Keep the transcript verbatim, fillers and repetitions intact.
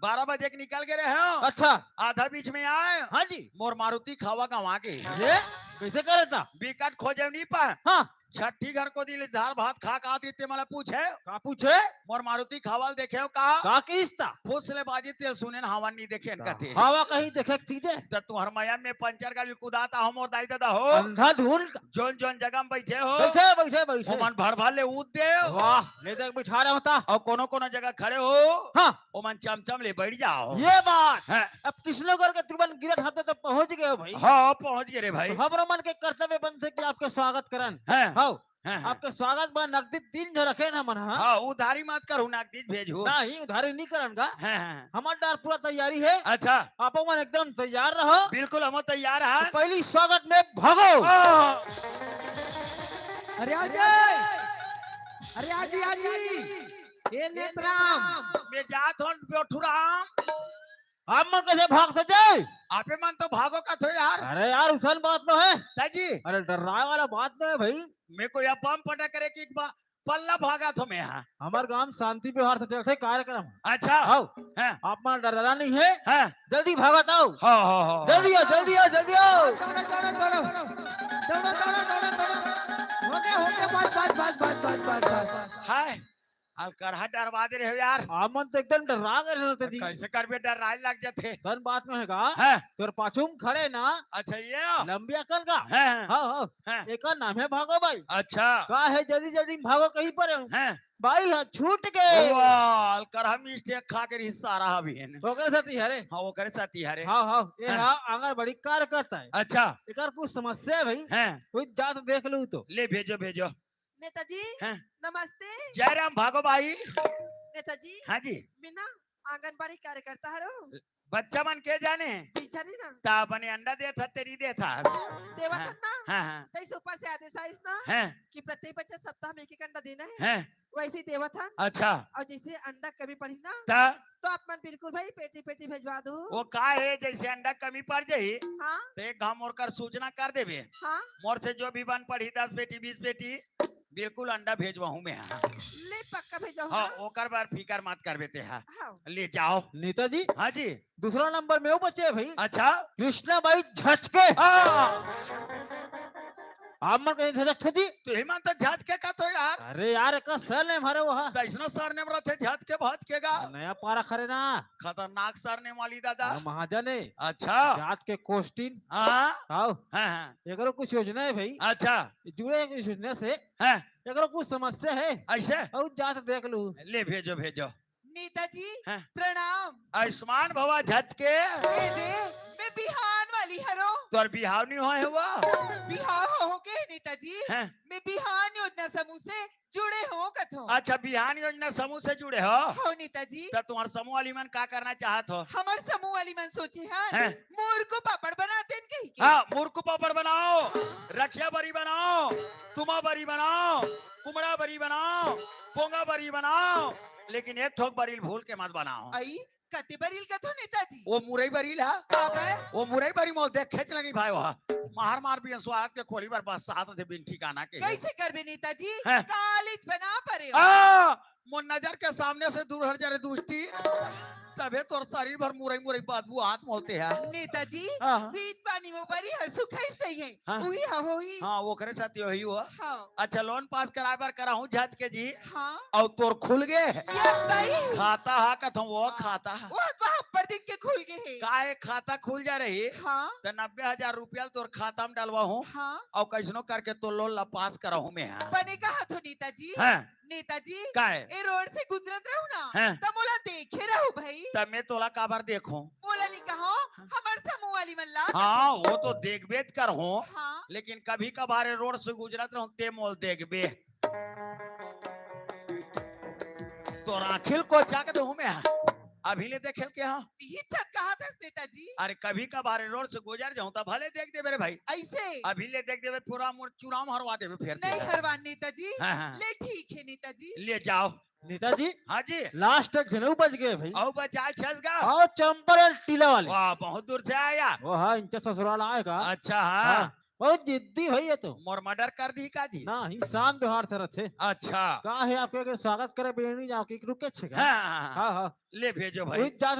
बारह बजे के निकल गे रहेंव। अच्छा। आधा बीच में आएंव। हाँ जी। मोर मारुति खावा गंवा गे। ये कैसे करे ता? बिकट खोजेंव, नी पाएंव। हाँ। छट्ठी घर कोती ले दार भात खा के आत रहेंव, ते मोला पूछे। का पूछे? मोर मारुति खावा ल देखेव का? का किहिस ता? फुस ले बाजिस, तेल सुनेन, हवा ल नी देखेन कथे। हवा कहीं देखे के चीज हे? त तुंहर मया में पंचर गाड़ी कुदात हंव मोर दाई ददा हो। अंधाधुन। जोन जोन जगह में बइठे हो, बइठे, बइठे, बइठे। ओमन भर भर ले ऊत देव। वाह, ले दे, बइठा रहे होता। अउ कोनो कोनो जगह खड़े हो, हाँ। ओमन चमचम ले बइठ जाव। ये बात। हाँ। अब किसनो करके तुमन गिरत हव त पहुंच गे हो भाई। हाँ, पहुंच गे रे भाई। तो हमरो मन के कर्तव्य बनथे कि आपके स्वागत करन। हाँ। हाँ। हाँ, हाँ। आपके स्वागत बर नगदी तीन झन रखेन हमन, हाँ। हाँ, उधारी मत करहू, नगदी भेजहू। नहीं, उधारी नी करन गा। हाँ, हाँ। हमर डार पूरा तैयारी हे। अच्छा। आप मन एकदम तैयार रहो। बिल्कुल, हम तैयार हन। तो पहली स्वागत में भागो। हाँ। अरे आ जी, अरे आ जी, आ जी। ए नेतराम। मैं जात हंव बेठूराम। आप मन कैसे भागत हव जी? आपे मन तो भागो कथो यार। अरे यार, उसन बात नोहे। दाई जी। अरे डर्राय वाला बात नोहे भाई। मैं कोई अपाम पटा करे कि एक बार पल्ला भागत हंव मैं, हाँ। हमर गांव शांति व्यवहार से चलथे कार्यक्रम। अच्छा। आओ। हाँ। आप मन डर्रा नहीं हे। हाँ। जल्दी भागत आओ। हाँ, हाँ, हाँ। जल्दी आओ, जल्दी आओ, जल्दी आओ। दौड़ो, दौड़ो, दौड़ो। दौड़ो, दौड़ो, दौड़ो, दौड़ो। हो गे, हो गे, बस, बस, बस। हाय। अलकरहा डरवा दे रहे हो यार। आप मन तो एकदम डर्रा गे रहे थे जी। कैसे करबे, डर्राय लग जाथे। तोर बात नोहे गा। हाँ। तोर पाछू में खड़े ना। अच्छा, ये? लंबिया कन का। हाँ, हाँ। हाँ, हाँ। हाँ। एकर नाम हे भागो भाई। अच्छा। का हे, जल्दी जल्दी में भागो कहीं पर। हाँ। भाई, हाँ, छूट गे। वाह, अलकरहा mistake खा के रही सारा अभी है ना। ओकरे साथी हरे। हाँ, ओकरे साथी हरे। हाँ, हाँ। ये हाँ। हाँ, आंगनबाड़ी कार्यकर्ता हे। अच्छा। एकर कुछ समस्या हे भाई। हाँ। कोई जात देख लू तो। ले भेजो, भेजो। नेताजी, हाँ। नमस्ते। जय राम भागो बाई। नेताजी, हाँ जी। मैं ना आंगनबाड़ी कार्यकर्ता हरंव। बच्चा मन के जाने? बीजा नी ना। त बने अंडा देत हस, तेरी देत हस। देवत हाँ, हन ना। हाँ, हाँ। तइसे ऊपर से आदेश आइस ना हाँ। कि प्रत्येक बच्चा सप्ताह में एक एक अंडा देना हे। हाँ। वइसे देवत हन। अच्छा। अउ जइसे अंडा कमी पड़ही ना, त? तो आप मन बिल्कुल भाई पेटी पेटी भेजवा दो। वो का हे, जइसे अंडा कमी पड़ जाही, हाँ। त एक घांव मोर कर सूचना कर देबे। हाँ। मोर से जो भी बन पड़ही, दस पेटी, बीस पेटी, बिल्कुल अंडा भेजवाहूं मैं, हाँ। ले, पक्का भेजवाहूं हाँ, ना। ओकर बर फिकर मत करबे ते, हाँ। हाँ। ले जाव। नेताजी। हाँ जी। दूसरा नंबर में वो बचे हे भाई। अच्छा। कृष्णा बाई झचके। हाँ। आप मन कहीं झचकथे जी? तुही मन तो झचके कथो यार। अरे यार, एकर surname हरे वो हा। कइसनो surname रथे, झचके भचके गा। नया पारा खरे ना। खतरनाक surname वाली दादा। हाँ, महाजन हे। अच्छा। जात के कोस्टिन। हाँ। आओ। हाँ, हाँ। एकरो कुछ योजना हे भाई। अच्छा। जुड़े हे कुछ योजना से। हाँ। एकरो कुछ समस्या हे। अइसे? अउ जात देख लू। ले भेजो, भेजो। नेताजी, हाँ। प्रणाम। आयुष्मान भवा झचके। ए दे, मैं बिहान वाली हरंव। तोर बिहाव नी होय हे वो? बिहाव हो, हो के नेताजी? हाँ। मैं बिहान योजना समूह से जुड़े हंव कथो। अच्छा, बिहान योजना समूह से जुड़े हो? हो नेताजी। त तुम्हर समूह वाली मन का करना चाहत हो? हमर समूह वाली मन सोचे हन, हाँ। मुरकू पापड़ बनातेन कहिके। हाँ, मुरकू पापड़ बनाव, रखिया बरी बनाव, तुमा बरी बनाव, कुमड़ा बरी बनाव, पोंगा बरी बनाव, लेकिन एक ठोक बरी ल भूल के मत बनाव। अई, कते बरी ल कथो नेताजी? वो मुरई बरी ल हा। काबर? वो मुरई बरी मोला देखेच ल नी भाय वो हा। मार मार बिहान स्वाद के खोली बर बस्सात हे बिन ठिकाना के। कइसे करबे नेताजी? हाँ। कालीच बना परे हो। आ, मोर नजर के सामने से दूर हट जा रे दुष्टी। तभे तोर शरीर भर मुरई मुरई बदबू आत मोला ते हा। नेताजी, हाँ। शीत पानी में बरी ह सुखाइस नइ हे। हाँ। उही ह होही। हाँ, ओकरे साथी होही वो। हाँ। अच्छा, loan pass कराय बर कराहूं झचके जी। हाँ। अउ तोर खुल गे? ये सही। खाता हा कथों वो हाँ। खाता हा। वो तो अब्बड़ दिन के खुल गे हे। काय खाता खुल जा रही? हाँ। त नब्बे हजार रुपया ल तोर खाता में डलवाहूं। हाँ। अउ कइसनो करके तोर loan ला pass कराहूं मैं हा। बने कहत हो नेताजी। हाँ। नेताजी, काय? ए रोड से गुजरत रहू ना, हाँ। त मोला देखे रहू भाई। त मैं तोला काबर देखूं? मोला नी कहो, हमर समूह वाली मन ला हाँ, कहो। वो तो देखबेच करहूं, हाँ। लेकिन कभी कभार ए रोड से गुजरत रहूं, ते मोला देखबे। तोर आँखी ल कोचा के देहूं मैं। अभी ले देखे ल के हा? इही छत कहा था नेताजी। अरे कभी कभार ए रोड से गुजर जाहूं त भले देख देबे रे भाई। अइसे? अभी ले देख देबे, पूरा मोर चुनाव हरवा देबे फेर। नहीं हरवा नेताजी। हाँ, हाँ। ले ठीक हे नेताजी। ले जाव। नेताजी। हाँ जी। Last एक झन अउ बच गे भाई। अउ बचाय छस गा? अउ चंपारण टीला वाले। वाह, बहुत दूर से आय यार। वो हाँ, इनके ससुराल आय गा। अच्छा, हाँ। हाँ। बहुत जिद्दी भाई ये तो। मोर murder कर दी का जी? नहीं, शांत व्यवहार से रथे। अच्छा। का हे आपके के स्वागत करे बेनी जाव के रुके छे गा? हाँ, हाँ, हाँ। हाँ, हाँ। ले भेजो भाई। उही जात